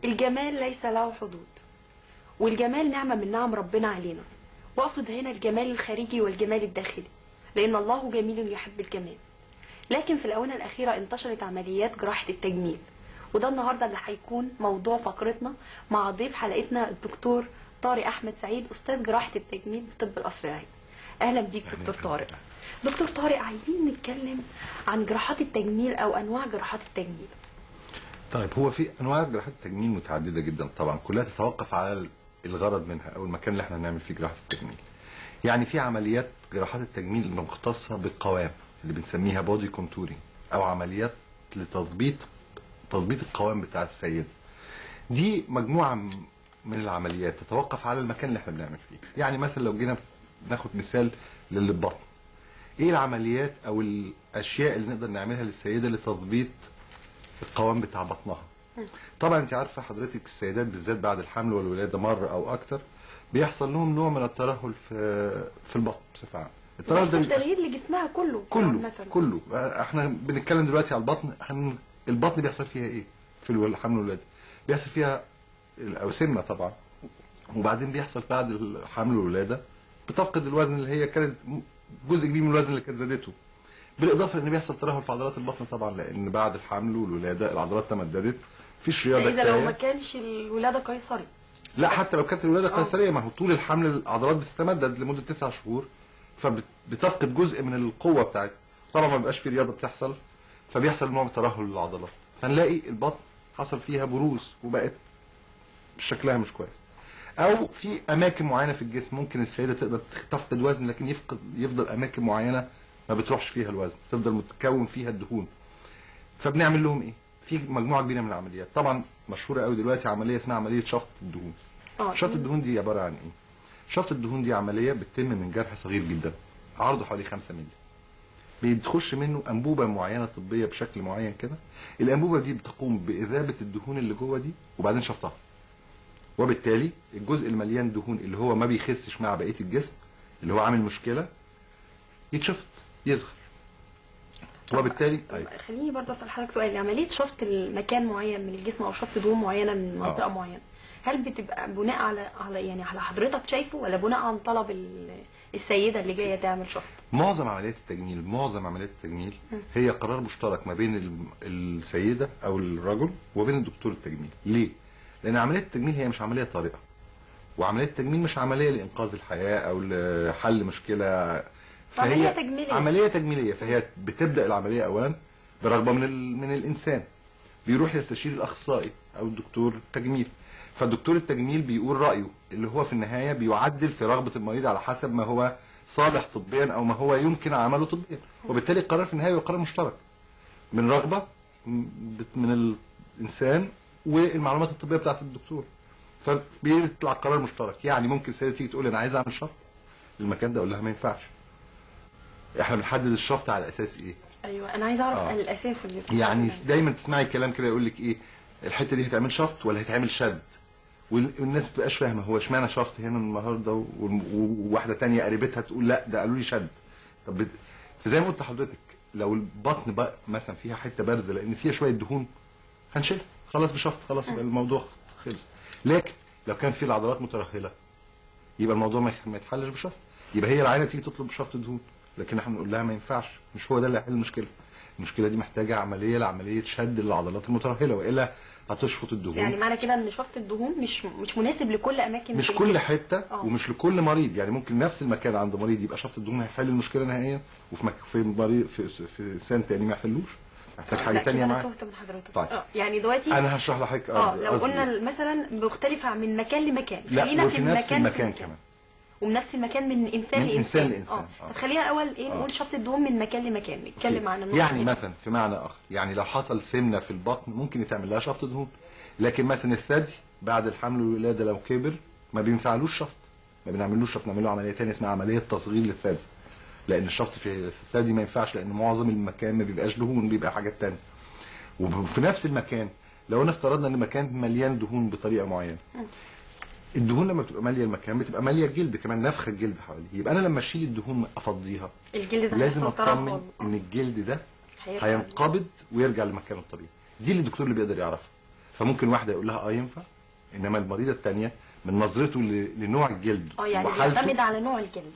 الجمال ليس له حدود، والجمال نعمة من نعم ربنا علينا، وأقصد هنا الجمال الخارجي والجمال الداخلي، لأن الله جميل يحب الجمال. لكن في الآونة الأخيرة انتشرت عمليات جراحة التجميل، وده النهاردة اللي هيكون موضوع فقرتنا مع ضيف حلقتنا الدكتور طارق أحمد سعيد، أستاذ جراحة التجميل بطب القصر العيني. أهلا بيك دكتور طارق. دكتور طارق، عايزين نتكلم عن جراحات التجميل أو أنواع جراحات التجميل. طيب، هو في أنواع جراحات التجميل متعددة جدا طبعا، كلها تتوقف على الغرض منها أو المكان اللي احنا هنعمل فيه جراحة التجميل. يعني في عمليات جراحات التجميل المختصة بالقوام اللي بنسميها body contouring، أو عمليات لتظبيط القوام بتاع السيدة. دي مجموعة من العمليات تتوقف على المكان اللي احنا بنعمل فيه. يعني مثلا لو جينا ناخد مثال للبطن، ايه العمليات او الاشياء اللي نقدر نعملها للسيدة لتظبيط القوام بتاع بطنها؟ طبعا انت عارفة حضرتك السيدات بالذات بعد الحمل والولادة مرة او اكتر بيحصل لهم نوع من الترهل في البطن بصفة عامة. الترهل ده تغيير لجسمها كله كله كله. احنا بنتكلم دلوقتي على البطن. البطن بيحصل فيها ايه في الحمل والولادة؟ بيحصل فيها الأوسمة طبعا، وبعدين بيحصل بعد الحمل والولادة بتفقد الوزن اللي هي كانت، جزء كبير من الوزن اللي كانت زادته، بالاضافة ان بيحصل ترهل في عضلات البطن طبعا، لان بعد الحمل والولاده العضلات تمددت، مفيش رياضة كفاية. اذا لو ما كانش الولادة قيصري، لا حتى لو كانت الولادة قيصرية، ما هو طول الحمل العضلات بتتمدد لمدة 9 شهور، فبتفقد جزء من القوة بتاعتها. طبعا ما بيبقاش في رياضة بتحصل، فبيحصل نوع من ترهل للعضلات، فنلاقي البطن حصل فيها بروز وبقت شكلها مش كويس. او في اماكن معينة في الجسم ممكن السيدة تقدر تفقد وزن، لكن يفضل اماكن معينة ما بتروحش فيها الوزن، تفضل متكون فيها الدهون. فبنعمل لهم ايه؟ في مجموعة كبيرة من العمليات، طبعا مشهورة قوي دلوقتي عملية اسمها عملية شفط الدهون. شفط الدهون دي عبارة عن ايه؟ شفط الدهون دي عملية بتتم من جرح صغير جدا عرضه حوالي 5 مللي، بتخش منه انبوبة معينة طبية بشكل معين كده. الانبوبة دي بتقوم باذابه الدهون اللي جوه دي وبعدين شفطها، وبالتالي الجزء المليان دهون اللي هو ما بيخسش مع بقية الجسم اللي هو عامل مشكلة يتشفط يصغر. وبالتالي طيب خليني برضه اسال حضرتك سؤال. عملية شفط المكان معين من الجسم او شفط دهون معينة من منطقة معينة، هل بتبقى بناء على يعني على حضرتك شايفه، ولا بناء عن طلب السيدة اللي جاية تعمل شفط؟ معظم عمليات التجميل هي قرار مشترك ما بين السيدة او الرجل وبين الدكتور التجميل. ليه؟ لان عملية التجميل هي مش عملية طارئة، وعملية التجميل مش عملية لانقاذ الحياة او لحل مشكلة، فهي عملية تجميليه. عملية تجميليه، فهي بتبدا العملية اولا برغبه من الانسان، بيروح يستشير الاخصائي او الدكتور التجميل، فالدكتور التجميل بيقول رايه اللي هو في النهاية بيعدل في رغبة المريض على حسب ما هو صالح طبيا او ما هو يمكن عمله طبيا، وبالتالي القرار في النهاية هو قرار مشترك من رغبة من الانسان والمعلومات الطبية بتاعت الدكتور، فبيطلع قرار مشترك. يعني ممكن سيده تيجي تقول انا عايز اعمل شفط للمكان ده، اقول لها ما ينفعش، احنا بنحدد الشفط على اساس ايه؟ ايوه انا عايز اعرف الاساس اللي يعني دايما تسمعي كلام كده يقول لك ايه، الحتة دي هتعمل شفط ولا هتعمل شد، والناس ما بتبقاش فاهمه هو اشمعنى شفط هنا النهارده، وواحدة ثانية قريبتها تقول لا ده قالوا لي شد. طب زي ما قلت لحضرتك لو البطن بقى مثلا فيها حتة بارزة لان فيها شوية دهون هنشيلها خلاص بشفط، خلاص يبقى الموضوع خلص. لكن لو كان في العضلات مترهله يبقى الموضوع ما يتحلش بشفط، يبقى هي العينة تيجي تطلب شفط دهون، لكن احنا بنقول لها ما ينفعش، مش هو ده اللي هيحل المشكلة. المشكلة دي محتاجه عملية لعملية شد العضلات المترهله، والا هتشفط الدهون. يعني معنى كده ان شفط الدهون مش مناسب لكل اماكن، مش كل حتة ومش لكل مريض. يعني ممكن نفس المكان عند مريض يبقى شفط الدهون هيحل المشكلة نهائيا، وفي في مريض في انسان تاني ما يحلوش، محتاج حاجة ثانية معاه. طيب يعني دلوقتي انا هشرح لحضرتك. لو قلنا مثلا مختلفة من مكان لمكان، خلينا في المكان كمان، ومن نفس المكان من انسان لانسان. طب خلينا الاول ايه نقول شفط الدهون من مكان لمكان، نتكلم عن النقطة يعني مثلا في معنى اخر، يعني لو حصل سمنه في البطن ممكن يتعمل لها شفط دهون، لكن مثلا الثدي بعد الحمل والولاده لو كبر ما بينفعلوش شفط، ما بنعملوش شفط، نعمل له عملية ثانية اسمها عملية تصغير للثدي، لان الشفط في الثدي ما ينفعش، لان معظم المكان ما بيبقاش دهون، بيبقى حاجات ثانية. وفي نفس المكان لو انا افترضنا ان المكان مليان دهون بطريقة معينة، الدهون لما بتبقى ماليه المكان بتبقى ماليه الجلد كمان، نفخه الجلد حواليه، يبقى انا لما اشيل الدهون افضيها الجلد ده لازم اطمن ان الجلد ده هينقبض ويرجع لمكانه الطبيعي. دي اللي الدكتور اللي بيقدر يعرفها. فممكن واحدة يقول لها ينفع، انما المريضة الثانية من نظرته لنوع الجلد يعني بيعتمد على نوع الجلد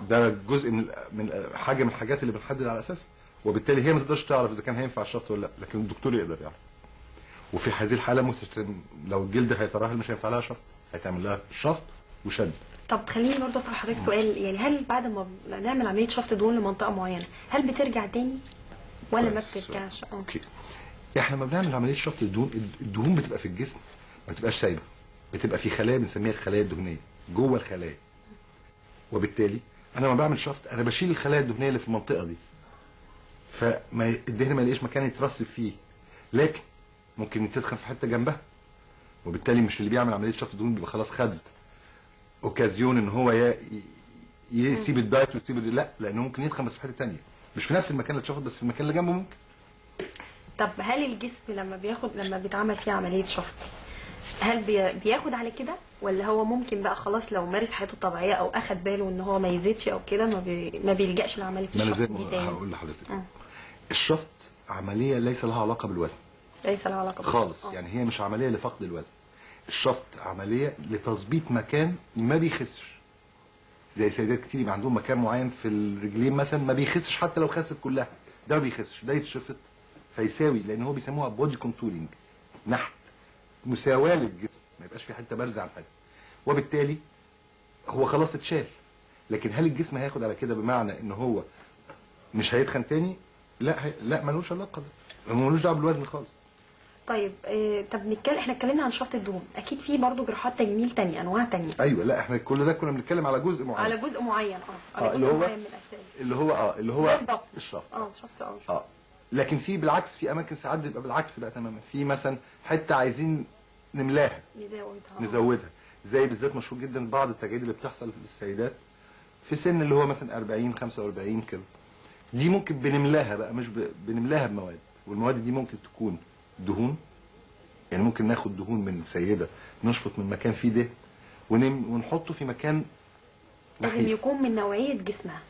ده جزء من حاجة من الحاجات اللي بنحدد على اساسها، وبالتالي هي ما تقدرش تعرف اذا كان هينفع الشفط ولا لا، لكن الدكتور يقدر يعرف. وفي هذه الحالة لو الجلد هيترهل مش هينفع لها شفط، هيتعمل لها شفط وشد. طب خليني برضه اسال حضرتك سؤال، يعني هل بعد ما نعمل عملية شفط دهون لمنطقه معينة هل بترجع تاني ولا ما بترجعش؟ okay، احنا لما بنعمل عملية شفط الدهون، الدهون بتبقى في الجسم ما بتبقاش سايبه، بتبقى في خلايا بنسميها الخلايا الدهنية جوه الخلايا، وبالتالي انا لما بعمل شفط انا بشيل الخلايا الدهنية اللي في المنطقة دي، فما الدهن ما يلاقيش مكان يترسب فيه، لكن ممكن تدخل في حتة جنبها، وبالتالي مش اللي بيعمل عملية شفط دهون بيبقى خلاص خد اوكازيون ان هو يسيب الدايت ويسيب، لا، لانه ممكن يدخل بس في حتة ثانية، مش في نفس المكان اللي اتشفط، بس في المكان اللي جنبه ممكن. طب هل الجسم لما بيتعمل فيه عملية شفط هل بياخد على كده، ولا هو ممكن بقى خلاص لو مارس حياته الطبيعية او اخد باله ان هو ما يزيدش او كده ما بيلجاش لعملية الشفط دي تاني؟ هقول لحضرتك الشفط عملية ليس لها علاقة بالوزن، ليس لها علاقة خالص. يعني هي مش عملية لفقد الوزن، الشفط عملية لتظبيط مكان ما بيخسش. زي سيدات كتير يبقى عندهم مكان معين في الرجلين مثلا ما بيخسش حتى لو خست كلها، ده ما بيخسش، ده يتشفط فيساوي، لان هو بيسموها body contouring، نحت مساواة للجسم، ما يبقاش في حتة بارزة عن حتة، وبالتالي هو خلاص اتشال. لكن هل الجسم هياخد على كده بمعنى ان هو مش هيتخن تاني؟ لا لا، ملوش علاقة، ده ملوش دعوه بالوزن خالص. طيب طب نتكلم، احنا اتكلمنا عن شفط الدهون، اكيد في برضه جراحات تجميل تانية، انواع تانية. ايوه، لا احنا كل ده كنا بنتكلم على جزء معين، على جزء معين على اللي هو اللي هو اللي هو الشفط. الشفط. لكن في بالعكس، في اماكن ساعات بيبقى بالعكس بقى تماما، في مثلا حتة عايزين نملاها، نزودها، زي بالذات مشهور جدا بعض التجاعيد اللي بتحصل للسيدات في سن اللي هو مثلا 40 45 كده، دي ممكن بنملاها بقى، مش بنملاها بمواد، والمواد دي ممكن تكون دهون، يعني ممكن ناخد دهون من سيده نشفط من مكان فيه ده ونحطه في مكان لازم يكون من نوعية جسمها،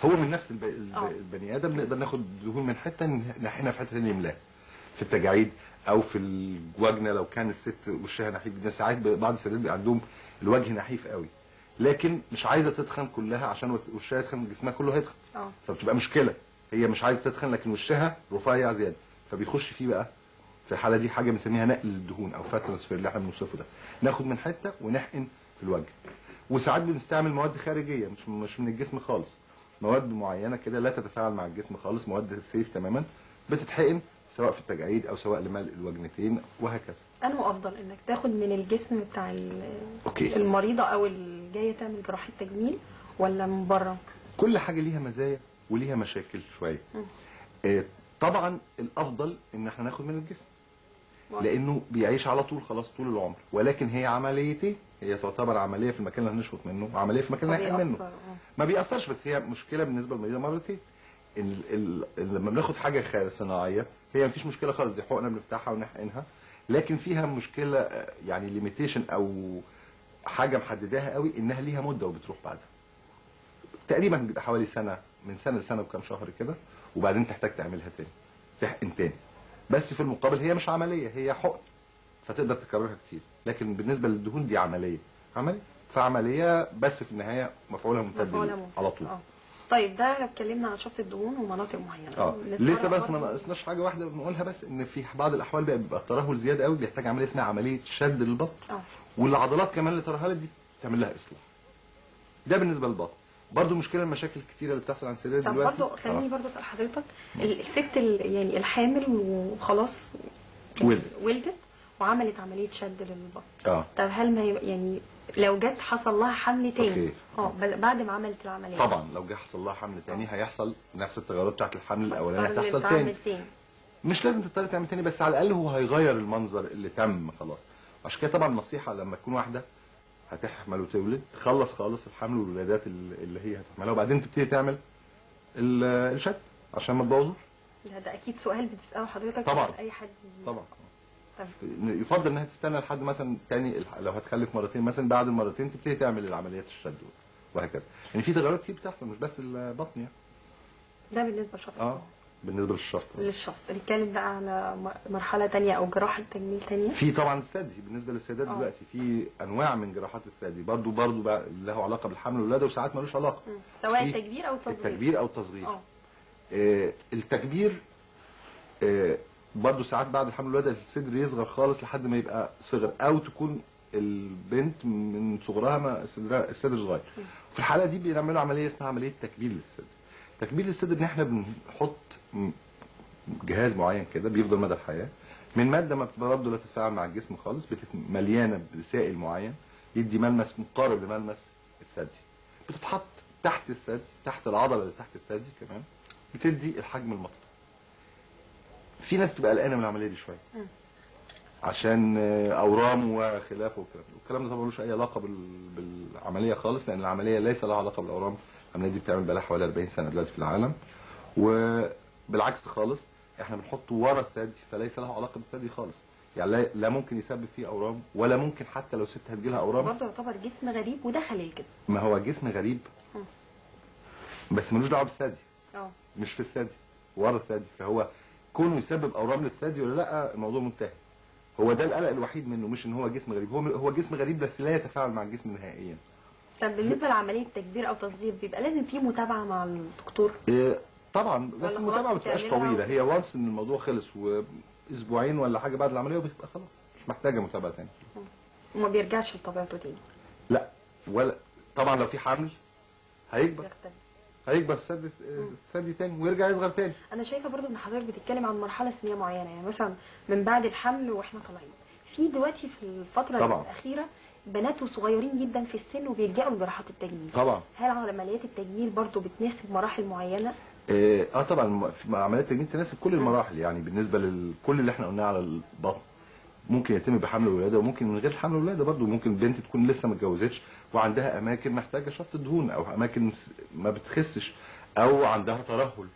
هو من نفس البني ادم، نقدر ناخد دهون من حتة نحقنها في حتة ثانية نملاها، في التجاعيد او في الوجنه لو كان الست وشها نحيف جدا. ساعات بعض السيدات بيبقى عندهم الوجه نحيف قوي، لكن مش عايزه تتخن كلها عشان وشها يتخن، جسمها كله هيتخن، فبتبقى مشكلة، هي مش عايزه تتخن لكن وشها رفيع زيادة، فبيخش فيه بقى في الحالة دي حاجة بنسميها نقل الدهون او fat transfer اللي احنا بنوصفه ده، ناخد من حتة ونحقن في الوجه. وساعات بنستعمل مواد خارجية مش من الجسم خالص، مواد معينة كده لا تتفاعل مع الجسم خالص، مواد safe تماما، بتتحقن سواء في التجاعيد او سواء لملء الوجنتين وهكذا. انه افضل انك تاخد من الجسم بتاع المريضة او الجاية تعمل جراحه تجميل ولا من بره؟ كل حاجة ليها مزايا وليها مشاكل شوية. طبعا الافضل ان احنا ناخد من الجسم لانه بيعيش على طول خلاص طول العمر، ولكن هي عمليتين، هي تعتبر عملية في المكان اللي هنشفط منه وعملية في المكان اللي هنحقن منه، ما بيأثرش، بس هي مشكلة بالنسبة للمريضه مرتين. لما بناخد حاجة صناعية هي مفيش مشكلة خالص، دي حقنه بنفتحها ونحقنها، لكن فيها مشكلة يعني limitation او حاجة محدداها قوي، انها ليها مده وبتروح بعدها تقريبا، بيبقى حوالي سنة، من سنة لسنه وكام شهر كده، وبعدين تحتاج تعملها تاني، تحقن تاني. بس في المقابل هي مش عملية، هي حقن فتقدر تكررها كتير، لكن بالنسبة للدهون دي عملية، فعملية بس في النهاية مفعولها ممتد على طول. طيب ده اتكلمنا عن شفط الدهون ومناطق معينة. لسه بس ما ناقصناش حاجة واحدة بنقولها، بس ان في بعض الاحوال بيبقى الترهل زيادة قوي، بيحتاج عملية اسمها عملية شد للبطن، والعضلات كمان اللي ترهلت دي تعمل لها اصلاح. ده بالنسبة للبطن. برضه مشكلة المشاكل الكتيرة اللي بتحصل عند السيدات دلوقتي. طب برضه خليني برضه اسال حضرتك، الست يعني الحامل وخلاص ولدت وعملت عملية شد للبطن، طب هل ما يعني لو جت حصل لها حمل تاني بعد ما عملت العملية؟ طبعا لو جه حصل لها حمل تاني هيحصل نفس التغيرات بتاعت الحمل الاولاني، هتحصل تاني. مش لازم تضطر تعمل تاني، بس على الاقل هو هيغير المنظر اللي تم خلاص. عشان كده طبعا نصيحة لما تكون واحدة هتحمل وتولد، تخلص خالص الحمل والولادات اللي هي هتحملها، وبعدين تبتدي تعمل الشد عشان ما تبوظوش. ده اكيد سؤال بتساله حضرتك طبعا اي حد. طبعا يفضل انها تستنى لحد مثلا تاني، لو هتخلف مرتين مثلا بعد المرتين تبتدي تعمل العمليات الشد وهكذا. يعني في تغيرات كتير بتحصل مش بس البطن يعني. ده بالنسبة للشفط. بالنسبة للشفط. للشفط. نتكلم بقى على مرحلة ثانية او جراحه تجميل ثانية. في طبعا الثدي بالنسبة للسيدات دلوقتي في انواع من جراحات الثدي برضو بقى له علاقة بالحمل والولاده، وساعات ملوش علاقة، سواء التكبير او التصغير. التكبير او التصغير. التكبير برضو ساعات بعد الحمل والولاده الصدر يصغر خالص لحد ما يبقى صغر، او تكون البنت من صغرها ما الصدر صغير. في الحالة دي بنعملوا عملية اسمها عملية تكبير للصدر. تكبير للصدر ان احنا بنحط جهاز معين كده بيفضل مدى الحياة، من مادة ما برضه لا تتفاعل مع الجسم خالص، مليانة بسائل معين يدي ملمس مقارب لملمس الثدي، بتتحط تحت الثدي، تحت العضلة اللي تحت الثدي كمان، بتدي الحجم المطلوب. في ناس تبقى قلقانة من العملية دي شوية عشان اورام وخلافه والكلام ده، والكلام ده طبعا ملوش اي علاقة بالعملية خالص، لان العملية ليس لها علاقة بالاورام. العملية دي بتعمل بقالها حوالي 40 سنة دلوقتي في العالم، وبالعكس خالص احنا بنحطه ورا الثدي، فليس له علاقة بالثدي خالص. يعني لا ممكن يسبب فيه اورام، ولا ممكن حتى لو ست هتجيلها اورام. برضه يعتبر جسم غريب ودخل الجسم. ما هو جسم غريب بس ملوش دعوه بالثدي، مش في الثدي، ورا الثدي. فهو كونه يسبب اورام للثدي ولا لا الموضوع منتهي. هو ده القلق الوحيد منه، مش ان هو جسم غريب، هو جسم غريب بس لا يتفاعل مع الجسم نهائيا. طب بالنسبة لعملية تكبير او تصغير بيبقى لازم في متابعه مع الدكتور؟ طبعا، بس المتابعة ما بتبقاش طويلة، هي وانس ان الموضوع خلص واسبوعين ولا حاجة بعد العملية وبتبقى خلاص مش محتاجه متابعه ثانية. وما بيرجعش لطبيعته تاني؟ لا، ولا طبعا لو في حمل هيكبر، هيكبر الثدي تاني ويرجع يصغر تاني. انا شايفه برضو ان حضرتك بتتكلم عن مرحلة سنية معينة، يعني مثلا من بعد الحمل واحنا طالعين في دلوقتي في الفترة طبعا الاخيرة بنات صغيرين جدا في السن وبيلجأوا لجراحات التجميل. طبعا. هل عمليات التجميل برضو بتناسب مراحل معينة؟ طبعا عمليات التجميل تناسب كل المراحل. يعني بالنسبة لكل اللي احنا قلناه على البطن ممكن يتم بحمل الولادة، وممكن من غير حمل الولادة برضو. ممكن بنت تكون لسه ما اتجوزتش وعندها اماكن محتاجه شفط دهون، او اماكن ما بتخسش، او عندها ترهل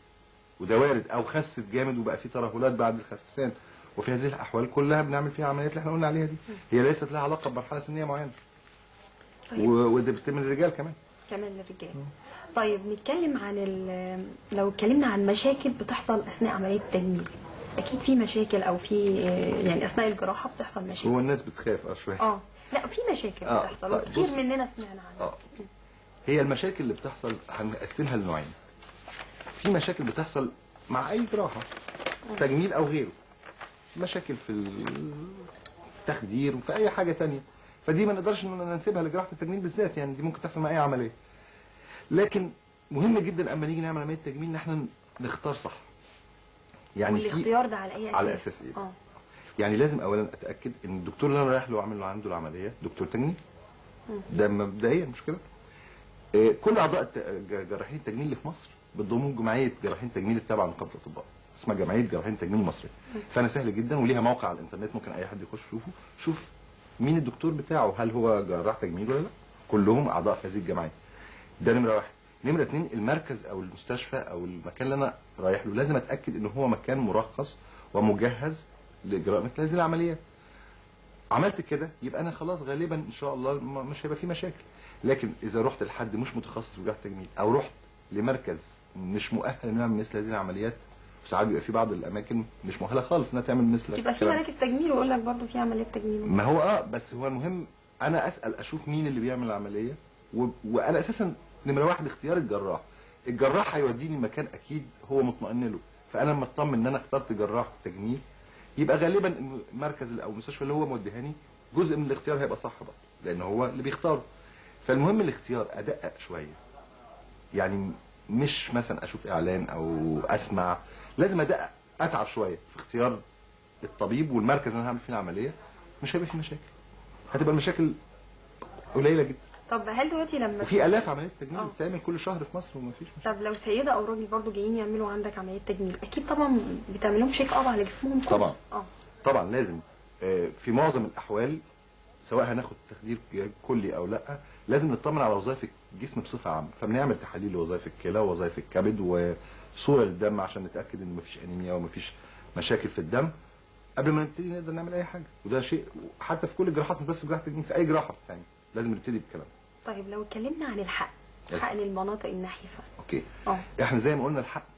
وده وارد، او خست جامد وبقى في ترهلات بعد الخسسان. وفي هذه الاحوال كلها بنعمل فيها عمليات اللي احنا قلنا عليها دي. هي ليست لها علاقة بمرحلة سنية معينة. طيب. وده بتتم للرجال كمان. كمان للرجال. طيب نتكلم عن لو اتكلمنا عن مشاكل بتحصل اثناء عملية التجميل، اكيد في مشاكل او في يعني اثناء الجراحة بتحصل مشاكل. هو الناس بتخاف شوية. لا في مشاكل بتحصل. طيب كتير مننا سمعنا عنها. هي المشاكل اللي بتحصل هنقسمها لنوعين. في مشاكل بتحصل مع اي جراحه تجميل او غيره، مشاكل في التخدير وفي اي حاجة ثانية، فدي ما نقدرش ننسبها لجراحه التجميل بالذات، يعني دي ممكن تحصل مع اي عملية. لكن مهم جدا اما نيجي نعمل عملية تجميل ان احنا نختار صح. يعني والاختيار ده على اي اساس؟ على اساس ايه؟ يعني لازم اولا اتاكد ان الدكتور اللي انا رايح له اعمل له عنده العملية دكتور تجميل. ده مبدئيا مش كده؟ كل اعضاء جراحين التجميل اللي في مصر بتضمهم جمعية جراحين التجميل التابعة لنقابه الاطباء، اسمها جمعية جراحين التجميل المصرية. فانا سهل جدا وليها موقع على الانترنت ممكن اي حد يخش يشوفه، شوف مين الدكتور بتاعه، هل هو جراح تجميل ولا لا. كلهم اعضاء في هذه الجمعية. ده نمره واحد. نمره اتنين، المركز او المستشفى او المكان اللي انا رايح له لازم اتاكد ان هو مكان مرخص ومجهز لاجراء مثل هذه العمليات. عملت كده يبقى انا خلاص غالبا ان شاء الله مش هيبقى فيه مشاكل. لكن اذا رحت لحد مش متخصص في جراحه تجميل، او رحت لمركز مش مؤهل انه يعمل مثل هذه العمليات، وساعات بيبقى في بعض الاماكن مش مؤهلة خالص انها تعمل مثل، يبقى في مراكز تجميل ويقول لك برضه في عمليات تجميل. ما هو بس هو المهم انا اسال اشوف مين اللي بيعمل العملية، وانا اساسا نمره واحد اختيار الجراح. الجراح هيوديني مكان اكيد هو مطمئن له، فانا لما اطمن ان انا اخترت جراح تجميل يبقى غالبا المركز او المستشفى اللي هو موديهاني جزء من الاختيار هيبقى صح بقى، لان هو اللي بيختاره. فالمهم الاختيار ادقق شوية، يعني مش مثلا اشوف اعلان او اسمع، لازم ادقق اتعب شوية في اختيار الطبيب والمركز اللي انا هعمل فيه العملية. مش هيبقى فيه مشاكل، هتبقى المشاكل قليله جدا. طب هل دلوقتي لما وفي الاف عمليات تجميل بتتعمل كل شهر في مصر وما فيش مشاكل. طب لو سيده او راجل برضو جايين يعملوا عندك عملية تجميل، اكيد طبعا بتعمل لهم check up على جسمهم كله. طبعا طبعا لازم. في معظم الاحوال سواء هناخد تخدير كلي او لا، لازم نطمن على وظائف الجسم بصفة عامة، فبنعمل تحاليل لوظائف الكلى ووظائف الكبد وصوره للدم عشان نتاكد ان مفيش انيميا ومفيش مشاكل في الدم قبل ما نبتدي نقدر نعمل اي حاجة. وده شيء حتى في كل الجراحات، مش بس في جراحه التجميل، في اي جراحه بتتعمل لازم نبتدي بالكلام. طيب لو اتكلمنا عن الحقن، حقن المناطق النحيفه. okay. احنا زي ما قلنا الحقن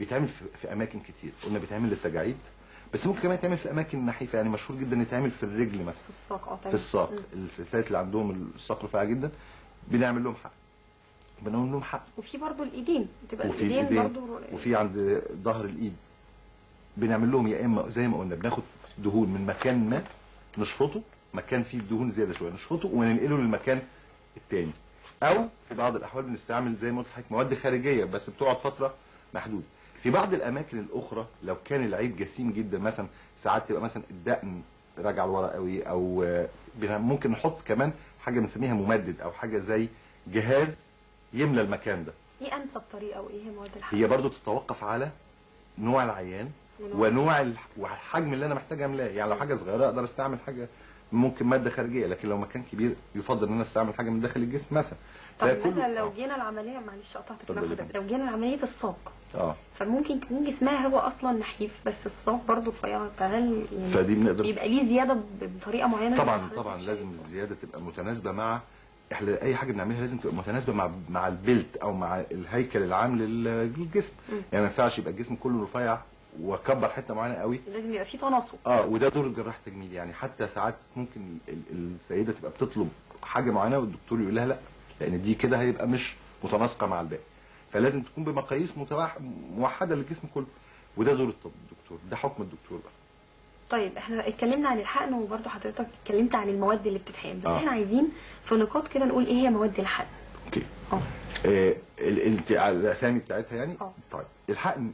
بيتعمل في اماكن كتير، قلنا بيتعمل للتجاعيد، بس ممكن كمان يتعمل في اماكن نحيفه، يعني مشهور جدا يتعمل في الرجل مثلا، في الساق. في الساق، الستات اللي عندهم الساق رفيعة جدا بنعمل لهم حقن، بنعمل لهم حقن. وفي برضه الايدين، بتبقى الايدين برضه، وفي عند ظهر الايد بنعمل لهم، يا اما زي ما قلنا بناخد دهون من مكان ما نشفطه، مكان فيه دهون زيادة شوية نشفطه وننقله للمكان الثاني، او في بعض الاحوال بنستعمل زي ما قلت لحضرتك مواد خارجية بس بتقعد فترة محدودة. في بعض الاماكن الاخرى لو كان العيب جسيم جدا، مثلا ساعات تبقى مثلا الدقن راجع لورا قوي، او ممكن نحط كمان حاجة بنسميها ممدد، او حاجة زي جهاز يملى المكان ده. ايه انسب طريقه وايه هي مواد الحقن؟ هي برضو تتوقف على نوع العيان ونوع والحجم اللي انا محتاج املاه. يعني لو حاجة صغيرة اقدر استعمل حاجة ممكن مادة خارجية، لكن لو مكان كبير يفضل ان انا استعمل حاجة من داخل الجسم مثلا. طب مثلا لو جينا العملية، معلش قطعتك كلام، لو جينا لعملية الساق، فممكن يكون جسمها هو اصلا نحيف بس الساق برضه رفيعة، فهل يعني فدي بنقدر يبقى ليه زيادة بطريقة معينة؟ طبعا طبعا لازم الزيادة تبقى متناسبة مع، احنا اي حاجة بنعملها لازم تبقى متناسبة مع البلت او مع الهيكل العام للجسم. يعني ما ينفعش يبقى الجسم كله رفيع واكبر حتة معينة قوي، لازم يبقى في تناسق. وده دور الجراح التجميلي. يعني حتى ساعات ممكن السيدة تبقى بتطلب حاجة معينة والدكتور يقول لها لا، لان دي كده هيبقى مش متناسقه مع الباقي، فلازم تكون بمقاييس موحدة للجسم كله، وده دور الدكتور، ده حكم الدكتور بقى. طيب احنا اتكلمنا عن الحقن، وبرده حضرتك اتكلمت عن المواد اللي بتتحقن، بس احنا عايزين في نقاط كده نقول ايه هي مواد الحقن. okay. الاسامي بتاعتها يعني. طيب الحقن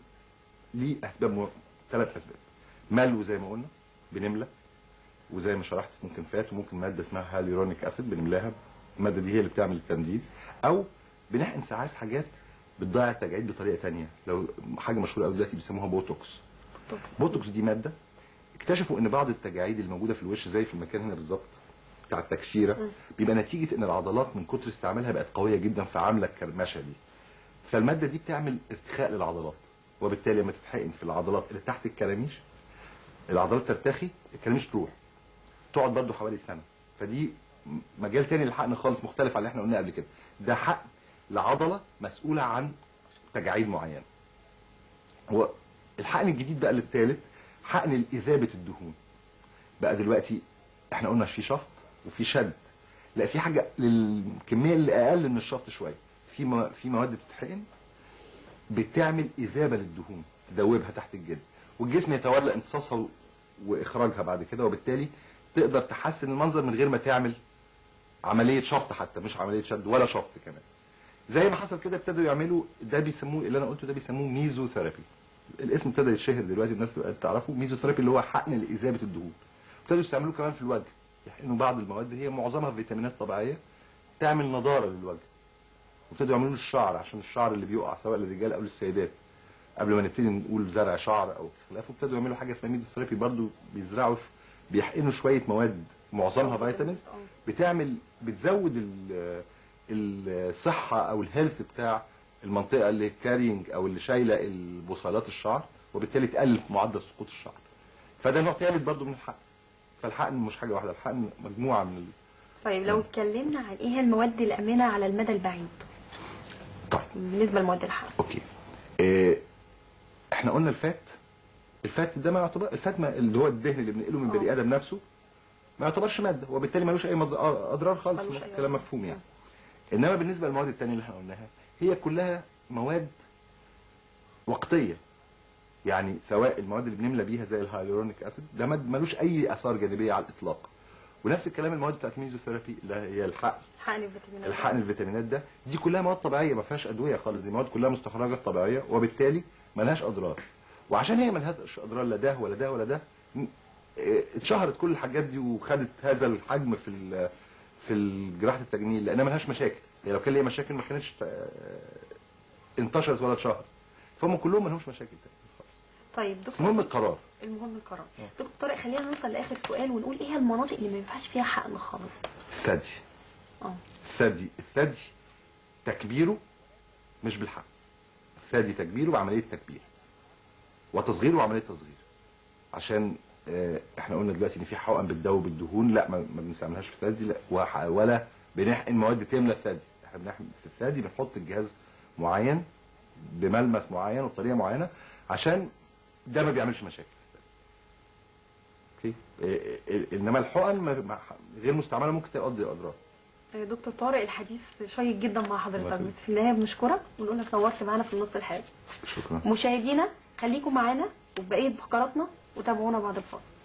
ليه اسباب، 3 اسباب. ملو زي ما قلنا بنملى، وزي ما شرحت ممكن fat، وممكن مادة اسمها hyaluronic acid بنملاها، المادة دي هي اللي بتعمل التمديد، او بنحقن ساعات حاجات بتضيع التجاعيد بطريقة ثانية. لو حاجة مشهورة قوي دلوقتي بيسموها بوتوكس. بوتوكس دي مادة اكتشفوا ان بعض التجاعيد الموجودة في الوش زي في المكان هنا بالظبط بتاع التكشيره، بيبقى نتيجة ان العضلات من كتر استعمالها بقت قوية جدا فعامله الكرمشه دي، فالماده دي بتعمل ارتخاء للعضلات، وبالتالي لما تتحقن في العضلات اللي تحت الكراميش العضلات ترتخي، الكراميش تروح، تقعد برضو حوالي سنة. فدي مجال تاني للحقن خالص مختلف عن اللي احنا قلناه قبل كده. ده حقن لعضله مسؤولة عن تجاعيد معينة. والحقن الجديد بقى للثالث، حقن لإذابة الدهون. بقى دلوقتي احنا قلنا في شفط وفي شد، لا في حاجة للكميه اللي اقل من الشفط شوية، في مواد بتتحقن بتعمل إذابة للدهون، تدوبها تحت الجلد، والجسم يتولى امتصاصها واخراجها بعد كده، وبالتالي تقدر تحسن المنظر من غير ما تعمل عملية شفط، حتى مش عملية شد ولا شفط كمان. زي ما حصل كده ابتدوا يعملوا ده، بيسموه اللي انا قلته ده بيسموه ميزوثيرابي. الاسم ابتدى يتشهر دلوقتي، الناس بقت تعرفه، ميزوثيرابي اللي هو حقن لإذابة الدهون. ابتدوا يستعملوه كمان في الوجه، يحقنوا بعض المواد هي معظمها فيتامينات طبيعية تعمل نضارة للوجه. وابتدوا يعملوا للشعر، عشان الشعر اللي بيقع سواء للرجال او للسيدات، قبل ما نبتدي نقول زرع شعر او خلافه، ابتدوا يعملوا حاجة اسمها ميزوثيرابي برضو، بيزرعوا بيحقنوا شوية مواد معظمها vitamins بتعمل، بتزود الصحة او ال health بتاع المنطقة اللي carrying او اللي شايله البصيلات الشعر، وبالتالي تقلل في معدل سقوط الشعر. فده نوع ثالث برضو من الحقن. فالحقن مش حاجة واحدة، الحقن مجموعة من طيب لو اتكلمنا عن ايه المواد الامنة على المدى البعيد. طيب بالنسبة لمواد الحقن. okay. احنا قلنا ال fat، ال fat ده ما يعتبر، ال fat ما اللي هو الدهن اللي بنقله من بني ادم نفسه ما يعتبرش مادة، وبالتالي ملوش اي اضرار خالص، كلام مفهوم يعني. انما بالنسبة للمواد الثانية اللي احنا قلناها هي كلها مواد وقتية، يعني سواء المواد اللي بنملى بيها زي ال hyaluronic acid ده ملوش اي اثار جانبيه على الاطلاق، ونفس الكلام المواد بتاعت الميزوثيرابي اللي هي الحقن، الحقن الفيتامينات ده، دي كلها مواد طبيعية ما فيهاش ادوية خالص، دي مواد كلها مستخرجات طبيعية، وبالتالي ملهاش اضرار. وعشان هي ملهاش اضرار لا ده ولا ده ولا ده، اتشهرت كل الحاجات دي وخدت هذا الحجم في جراحه التجميل، لانها ملهاش مشاكل. هي لو كان ليها مشاكل ما كانتش انتشرت ولا اتشهرت، فهم كلهم مالهمش مشاكل خالص. طيب دكتور، المهم القرار. المهم القرار. دكتور طارق، خلينا نوصل لاخر سؤال ونقول ايه المناطق اللي ما ينفعش فيها حقن خالص؟ الثدي. الثدي، الثدي تكبيرة مش بالحقن. الثدي تكبيرة بعملية تكبير، وتصغيره بعملية تصغير. عشان احنا قلنا دلوقتي ان في حقن بتدوب الدهون، لا ما بنستعملهاش في الثدي، لا ولا بنحقن مواد تملى الثدي. احنا بنحقن في الثدي، بنحط الجهاز معين بملمس معين وبطريقة معينة، عشان ده ما بيعملش مشاكل. okay، انما الحقن غير مستعملة ممكن تؤدي اضرار. دكتور طارق، الحديث شيق جدا مع حضرتك، بس في النهاية بنشكرك ونقول لك نورت معانا في النص الحالي. شكرا. مشاهدينا خليكم معانا وبقية فقراتنا وتابعونا بعد الفاصل.